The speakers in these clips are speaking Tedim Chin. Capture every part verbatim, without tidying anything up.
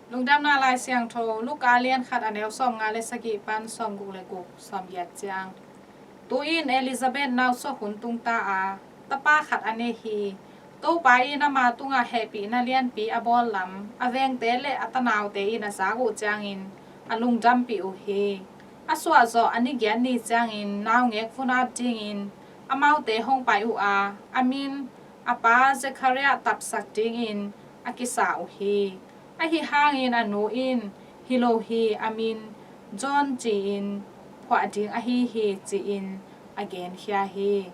Lungdamna Lai Siangtho, Luka a lian khat, a neu sawmnga le sagih pan sawmguk le guk, sawmgiat ciang. Tu-in Elizabeth nausuak hun tungta a, tapa khat a nei hi. Topa in ama tungah hehpihna lianpi a bawl lam a vengte le a tanaute in a zak uh ciangin a lungdampih uh hi. A suahzawh a ni giat ni ciangin naungek vun ap dingin amaute hong pai uh a, a min a pa Zekhariah tapsak dingin a kisa uh hi. Ahi hangin a nu in, "Hi lo hi, a min John ci-in phuah ding ahi hi," ci-in a genkhia hi.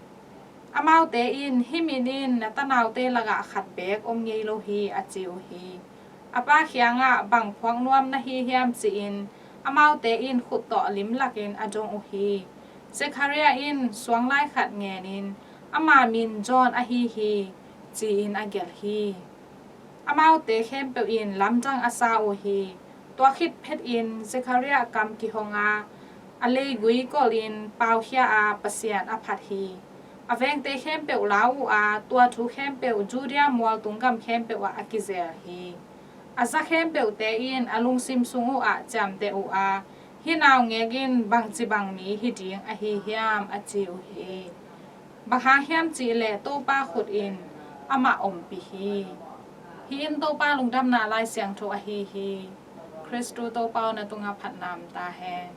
Amaute in, "Hih min in na tanaute lakah khat beek om ngei lo hi," a ci uh hi. A pa kiangah, "Bang phuak nuam na hi hiam?" ci-in amaute in khut tawh limlakin a dong uh hi. Zekhariah in suanglai khat ngenin, "Ama min John ahi hi," ci-in a gelh hi. Amaute khempeuh in lamdang a sa uh hi. Tua khit phetin Zekhariah kam kihong a, a leigui kolhin paukhia a, Pasian a phat hi. A vengte khempeuh lau uh a, tua thu khempeuh Judea mualtung gam khempeuh ah a kizel hi. A za khempeuhte in a lungsim sung uh ah ciamteh uh a, "Hih naungek in bangci bang mi hi ding ahi hiam?" a ci uh hi. Bang hang hiam cih leh Topa khut in amah ompih hi. Hih in Topa Lungdamna Lai Siangtho ahi hi. Khristu Topa aw, na tungah phatna om ta hen.